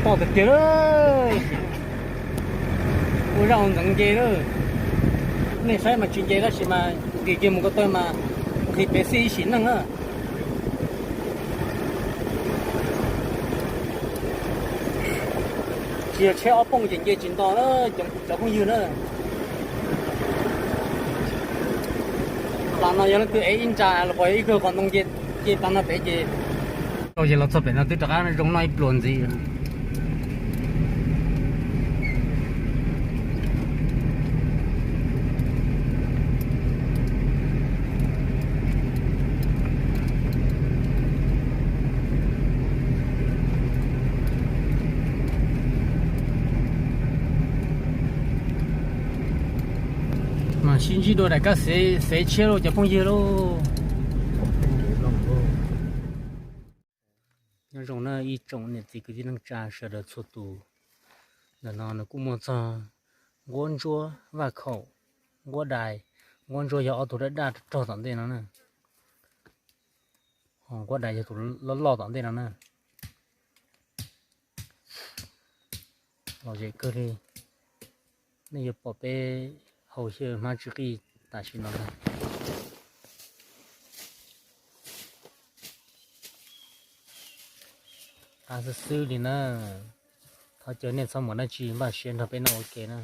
Tiag tiag lawm, ua zaj ua ntxeev nce lawm. Nej saib mas tsis nce tab sis mas nqis kiag mus ko taw mas nqis pem xij ib sim neej na. Tsis yog tsheb ob pooj ces nce tsis nto na, cov phooj ywg na. Plas no yog leej twg ev ib nra los pom ib kawg qhov ntoo nce, nce plas no pem ces, ces los txog pem no twb rov qab zoo noj ib pluas ntxiv. Mas sib ntsib dua daim kab xev tshiab lauj cov phooj ywg lauj. Nyob zoo na ib tsoom niam txiv kwv tij neej tsa sawv daws txhua tus. Ntawm no nws kuj muaj txog nquab ntsuab vaj khaum, nquab dais, nquab ntsuab yog ob tug daj daj rog tom ntej no na. Ho nquab dais yog tus loj loj tom ntej no na. Lom zem kawg li. Nej yuav pom peb hau xyaw hmab tsw qij tam sim no ntag. Qab xwb xwb li na. Thov caw nej txhob muaj dab tsi npaj siab nrog peb noj ua ke na.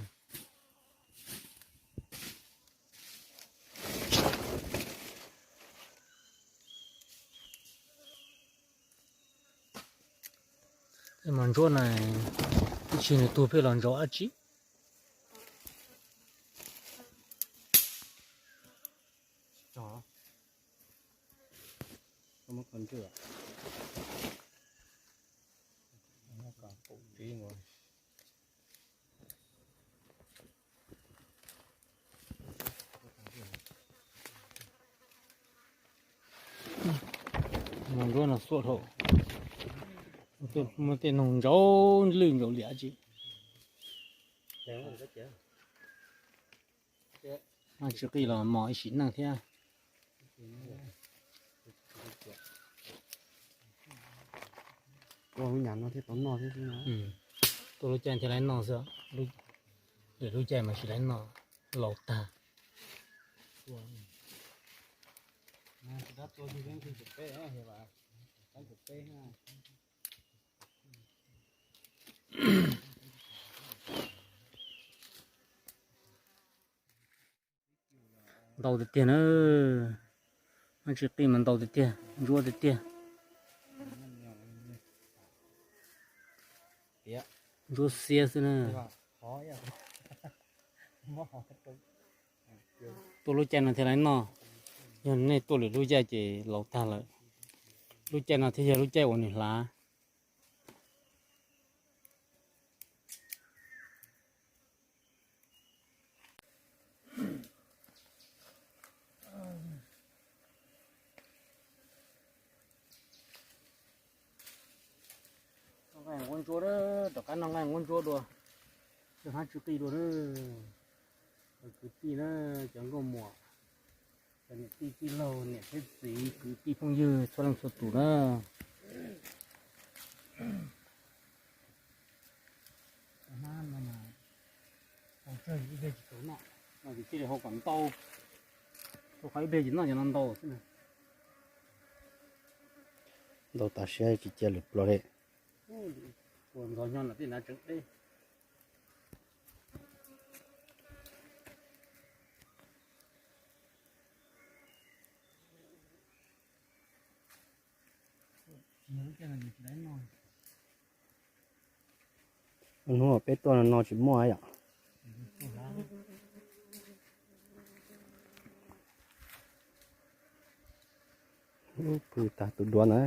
Tej mos ntsuab na, ib txhia nws tug pheej los ntsaum dab tsi. Mos ntsuab no xuaj dhau, muaj tej noog ntsaum lwj ntsaum liam tsi. Hmab tsw qij los mos ib sim neej thiab. Ua lub nyam no thiaj tau noj thiab. Tuaj lub caij thiaj li noj xwb, lwm lub caij mas tsis li noj, laus tag. Ntau tiag tiag na, hmab tsw qij mas ntau tiag tiag, ntsuab tiag tiag. Ntsuab xiab xwb na. Tuaj lub caij no thiaj li noj, yog nej tuaj lwm lub caij ces laus tag lawm. Lub caij no thiaj yog lub caij uas nws hlav. Noj nqaij nquab ntsuab, rov qab noj nqaij nquab ntsuab dua, xyaw hmab tsw qij dua na. Kwv tij na, cov nkauj muam, cov niam tij tij laug, niam thiab txiv, kwv tij phooj ywg txhua leej txhua tus na. Hmab no mas tau tsawg ib pliag tsis tau noj, no ces thiaj li hau kom ntau, rau qhov ib pliag tsis noj cov no ntau xwb na. Ntau tas siab tsis cia lwm pluas li. Ua ntxhov nyob no tej hnav tseem deb. Hnub peb tuaj no no tsis muaj yom. Ub, pw tag tus duav na.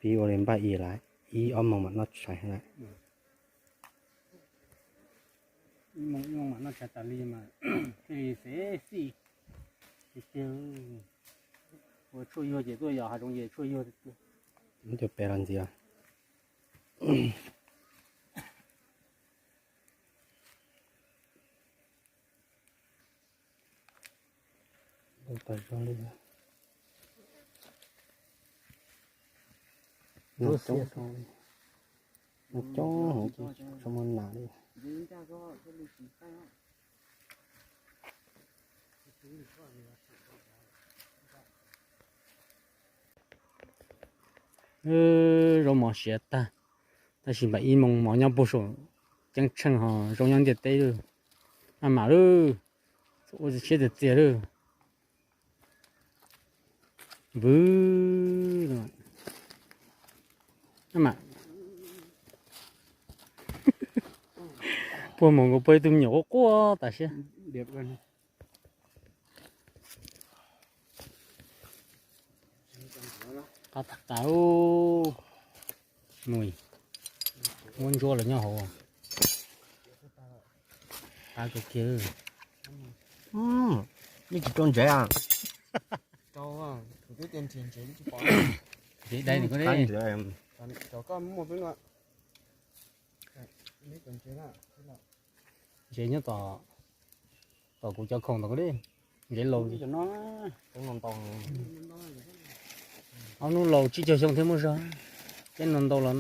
Pib ua li npaj ib lawm, ib ob moos mam noj tshais lawm. Ib moos ib moos mam noj tshais tas li mas thiaj li xev xij tiag tiag. Ua tshuaj yuag ces tuaj yos hav zoov ces tshuaj yuag tiag tiag. Muab cov pem los ntxiv os. Coob, coob heev ces tsis muaj nas li. Zaub mov siav tag, tab sis npaum ib moos mov nyob puag saum ceeb tsheej ho zaub nyob ntiaj teb lawm. Maj mam lawm, ua siab txias txias lawm. Vwv, puag moos nkaus puag ib tug me nyuam quaj quaj tas siab. Qab tas tas, muab ntsuab los nyob hauv. Qab kawg kiag. Yeej tsis rau ntsev a. Ntsev dai nws ko ne. Ntsev nyob tom, tom kuv cov khoom tom ko ne. Ntsev laus. Ob hnub laus tsib caug xyoo thiaj muaj zog, thiab no ntau los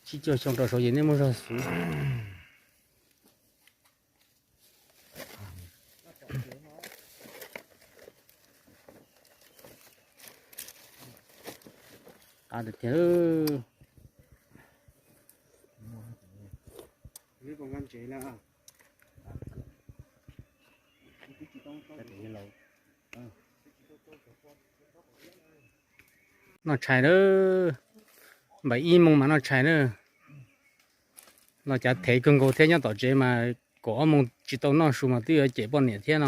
tsib caug xyoo rau saud ces nej muaj zog xwb. Qab tiag tiag. Noj tshais lawm, npaum ib moos mas noj tshais na. Los cav thev kawg nkaus thiab, nyob tom tsev mas kaum ob moos tsis tau noj su mas twb yuav cem poj niam thiab no.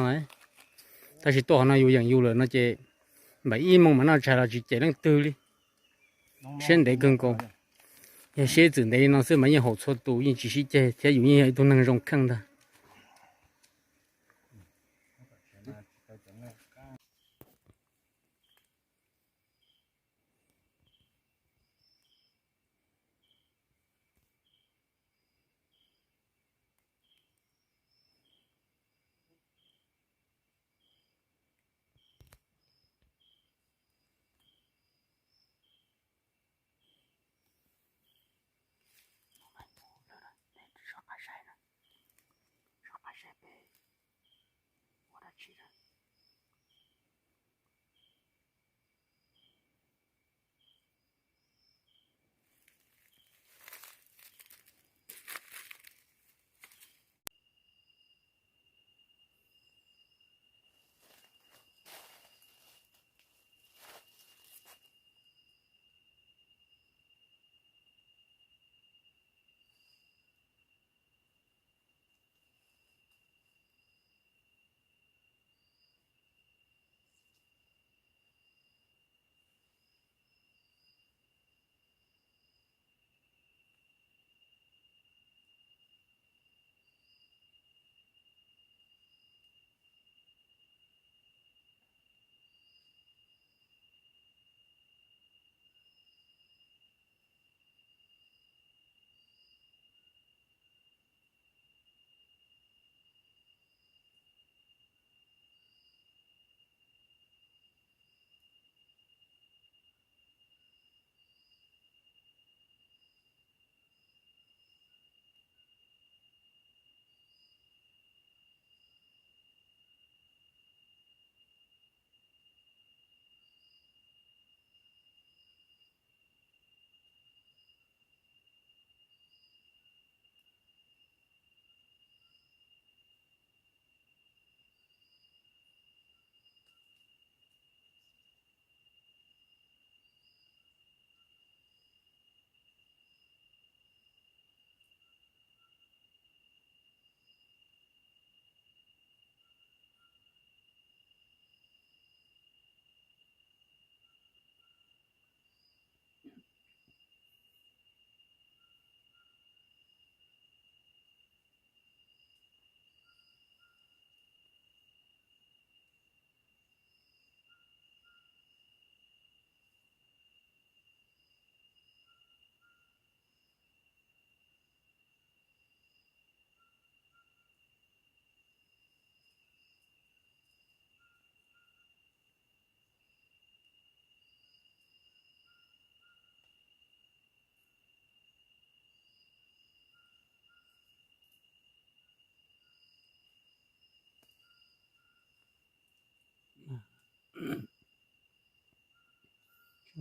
Tab sis tuaj qhov no yus yeem yus lawm no ces npaum ib moos mas noj tshais los tsis cem leej twg li. Siab ntev kawg nkaus. Yog siab txwm ntev li no xwb mas yeej haum txhua tus, yeej tsis sib ceg thiab yus yeej yog ib tug neeg zoo kheej ntag.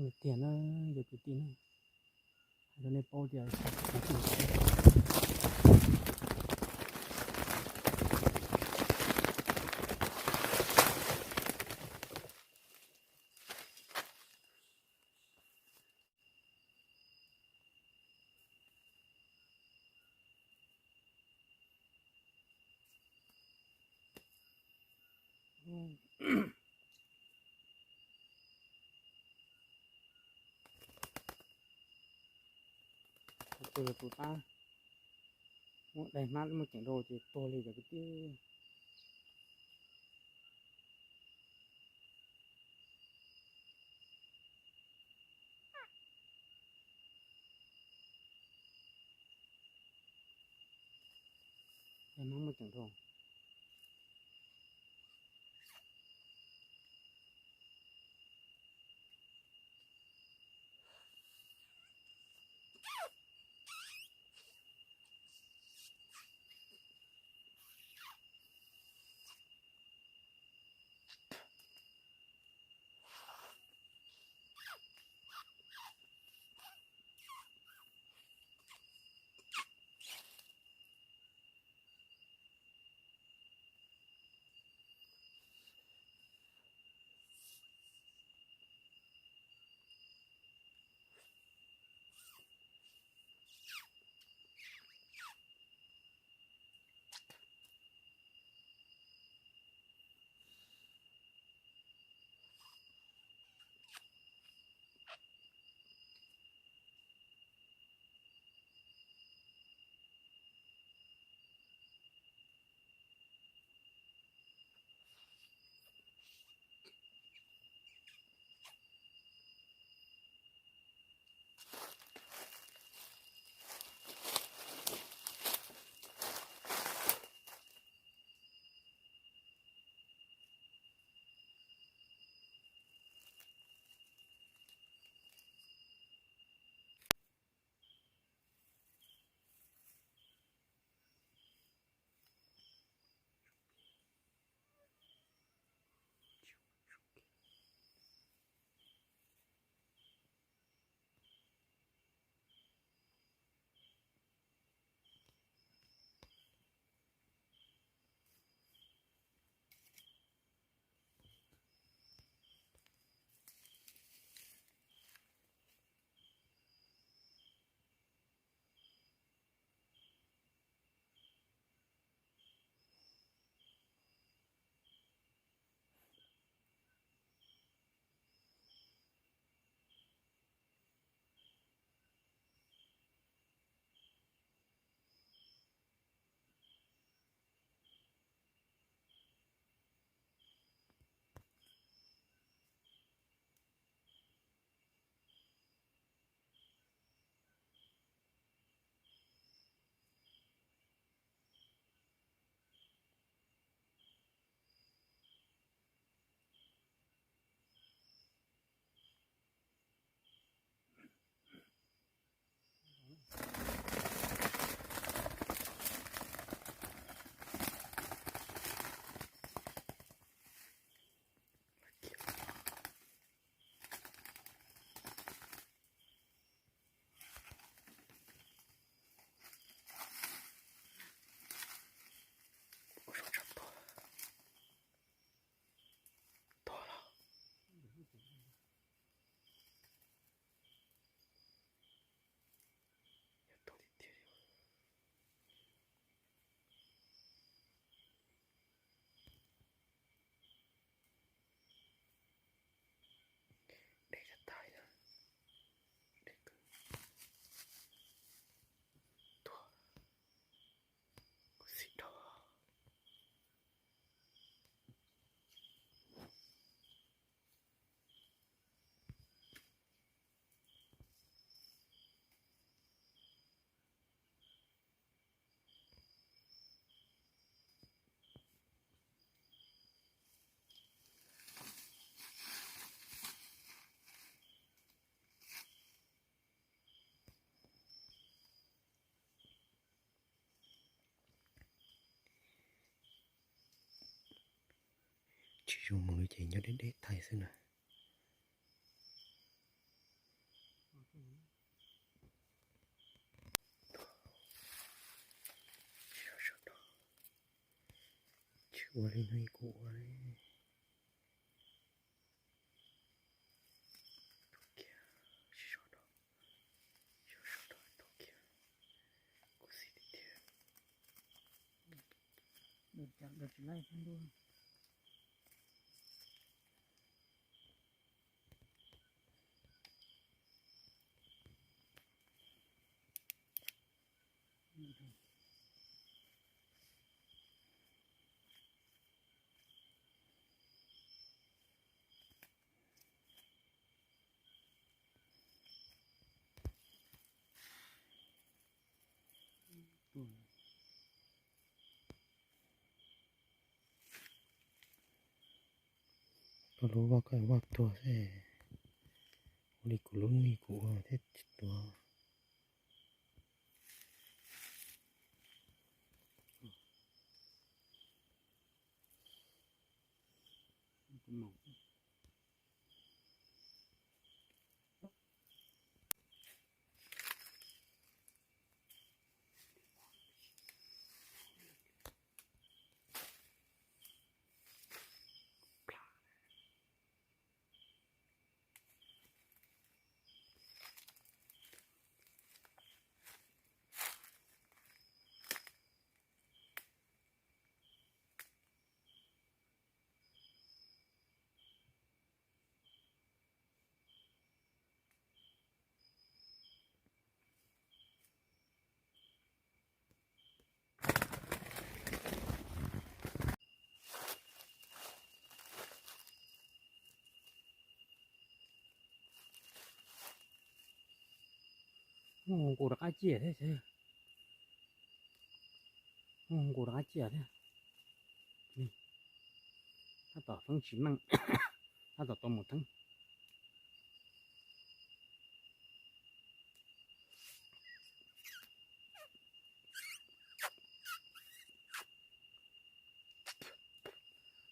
Tiag na, yog kwv tij na, hais rau nej paub tias Tus tab muab dai hmab muab ceem rau ces tuag li cov kwv tij. Dai hmab muab ceem rau. Deb tag tag li na. Deb kawg. Tuag. Kuv xim dhau. Tsis zoo mus li ces nyob deb deb tag xwb na. Li no kuv ua li. Tuaj kiag, sib sau rau, sib sau rau tuaj kiag. Kuv xim tiag tiag. Daws tsis laij tib ntuj. Koj lub voj koj voj tuag xwb. Ua li kuv lub ni kuv ua thiab tsis tuag. Muaj nqus rov qab ciaj thiab. Muaj nqus rov qab ciaj thiab. Tab tom feeb tsis meej, tab tom tau mus theeb.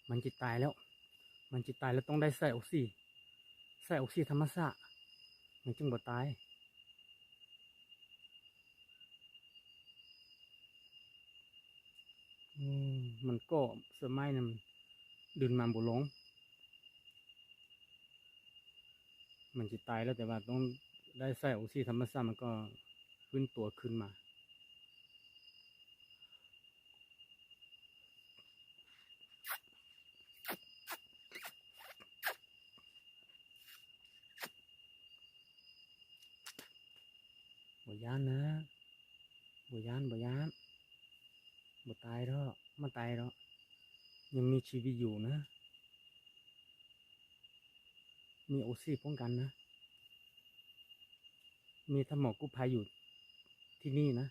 Mas tsis tais lawm, mas tsis tais lawm, toob dai xaij oxy, xaij oxy tham mas xaj, mas tseem npaum tais. Mas koj xav mai nws dwm mas npaum loov. Mas tsis tais lawm tes vas toob dai xaij oxy tham mas xaj mas koj hwb tua khwb mas. Npaum yab na, npaum yab, npaum yab, npaum tais rau, maj tais rau, yog me tsis vi yus na, me oxy poob kas na, me thaj maum kuj phais yus thij nij na.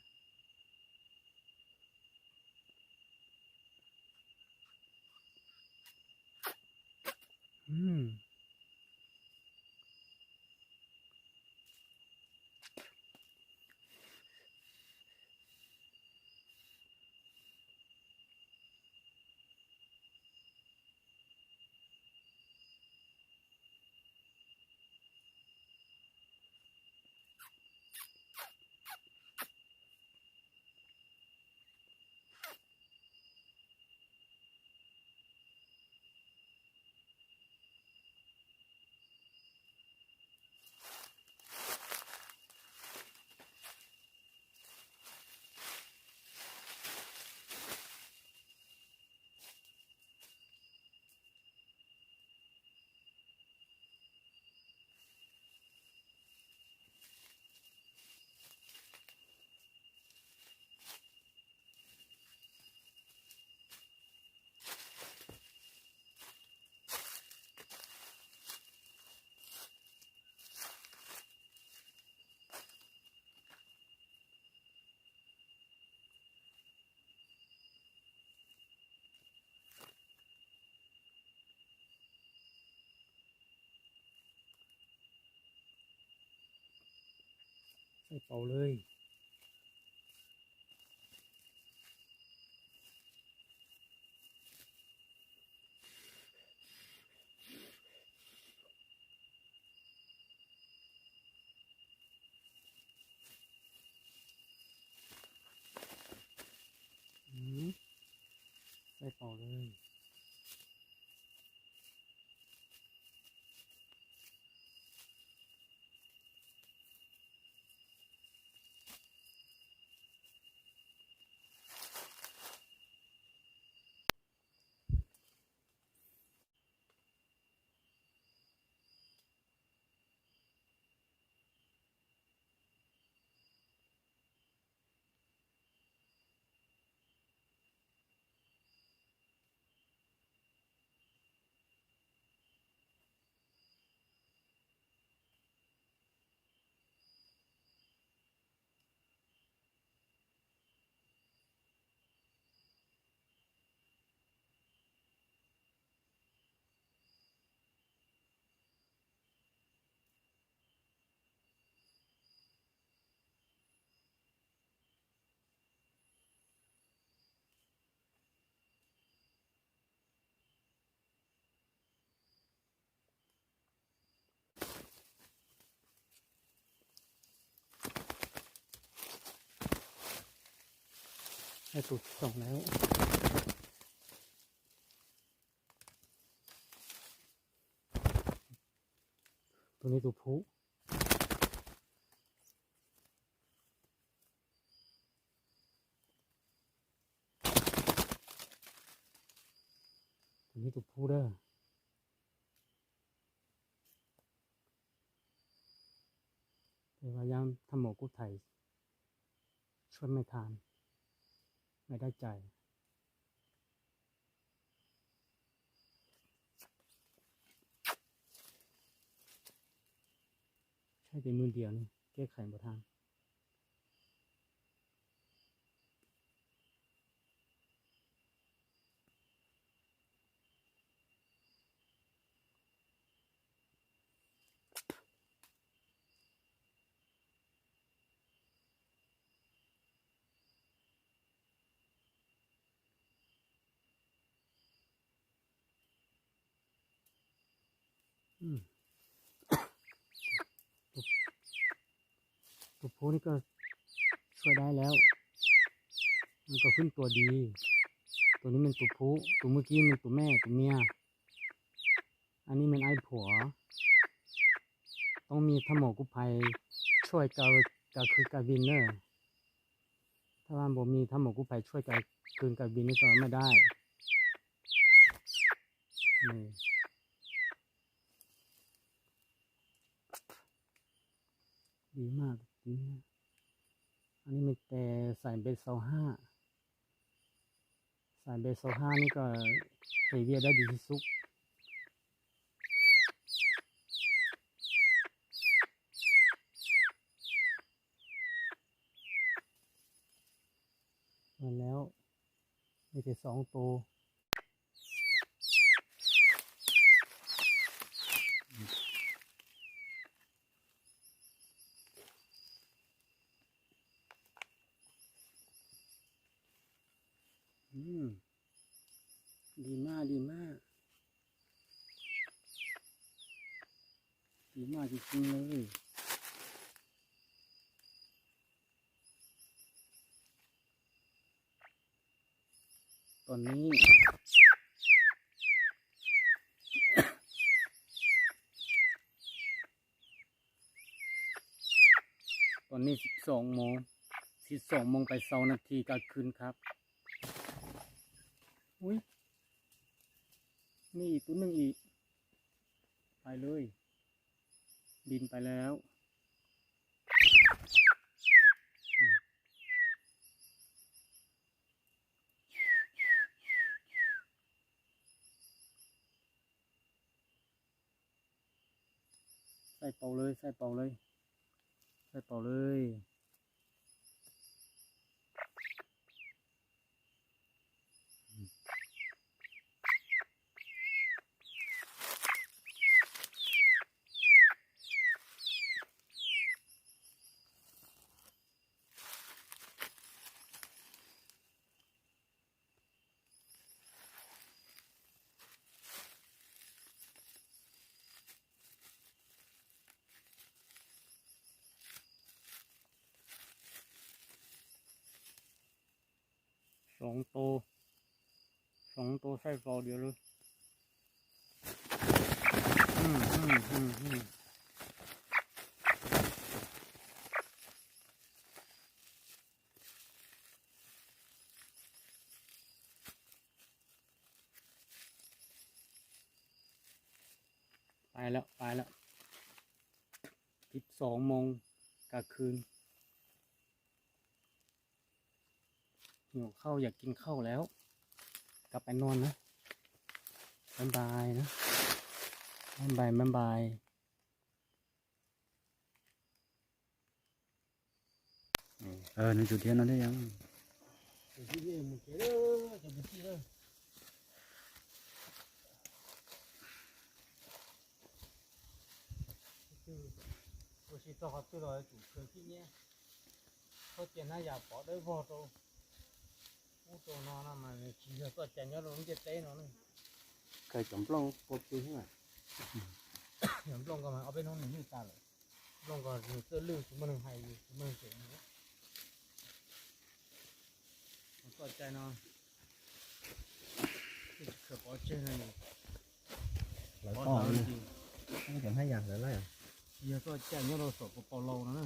Xaij paus lawm. Xaij paus lawm. Tus txoom lawm. Tus no tus phub. Tus no tus phub dab. Thaj maum kuj thais tshuaj mej tham, mej dab cais. Saib tes mws diam li, keb khais npaum tham. Tus phub no koj tshuaj dab lawm, koj fwb tua di. Tus no mas tus phub, tus mws kib mas tus mej tus mias. Anij mas aib phuam. Toob mas thaj maum kuj phais tshuaj kav khw kav vin na. Thaj maum mas thaj maum kuj phais tshuaj kav khw kav vin na, tso mej dab. Di maj, anij mas tes xais npe sau haj. Xais npe sau haj no koj hem viaj dab di xib xub. Mas lawm, tes xoom tus. Di maj, di maj. Di maj tsis tsis lawm. Tos ni. Tos niสิบสองโมง สิบสองโมงไปสองนาทีกลางคืนครับ Ui, ni ib tug neeg ib, pais lawm, ntim pais lawm. Xaij paus lawm, xaij paus lawm, xaij paus lawm. Xoom tus, xoom tus xaij paus diam lawm. Pais lawm, pais lawm. สิบสองโมงกลางคืน หิวข้าวอยากกินข้าวแล้ว กลับไปนอนนะ บ๊ายบายนะ บ๊ายบาย บ๊ายบาย Nws tsum thiab no thiab yog. Ua si txog qhov twg los tsum khwv tib nyiab, txhob cia hnab yas pov dawb vog rau ub rau no no mas tsis yog txoj cai nyob rau lub ntiaj teb no ne. Khaws cov nplooj ua pw xwb mas. Cov nplooj ko mas ob peb hnub nws lwj tas lawm. Nplooj ko nws txawj lwj, tsis muaj neeg hais, tsis muaj neeg tseem. Txoj cai no, tsis khaws pov tseg no, lawv toj, cov hmab yas lawv lawm. Tsis yog txoj cai nyob rau saum Pov Pau Lau no na.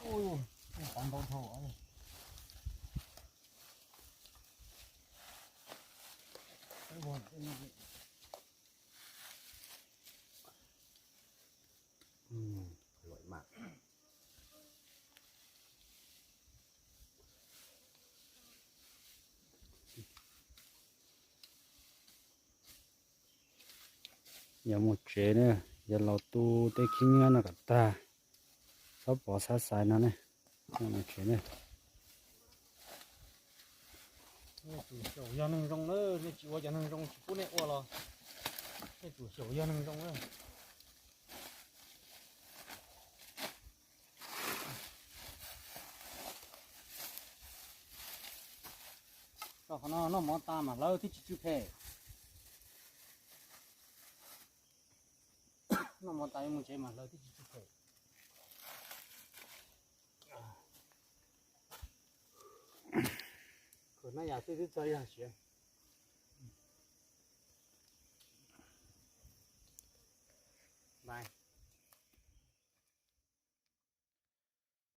Ub, qhov ntau dhau. Yog mus tsev na, yog los tu tej khib nyiab no kom tag, txhob pov xav xaiv no ne. Mus tsev na. Nej tsum xyaum yog neeg zoo na, nej tsis ua cov neeg zoo tsis pub nej ua los nej tsum xyaum yog neeg zoo na. Rau qhov no noj mov tas mam hlawv thiaj tsis tsw phem. Noj mov tas yuav mus tsev mam hlawv thiaj tsis tsw phem. Khaws hnab yas xwb twb txog yog siav.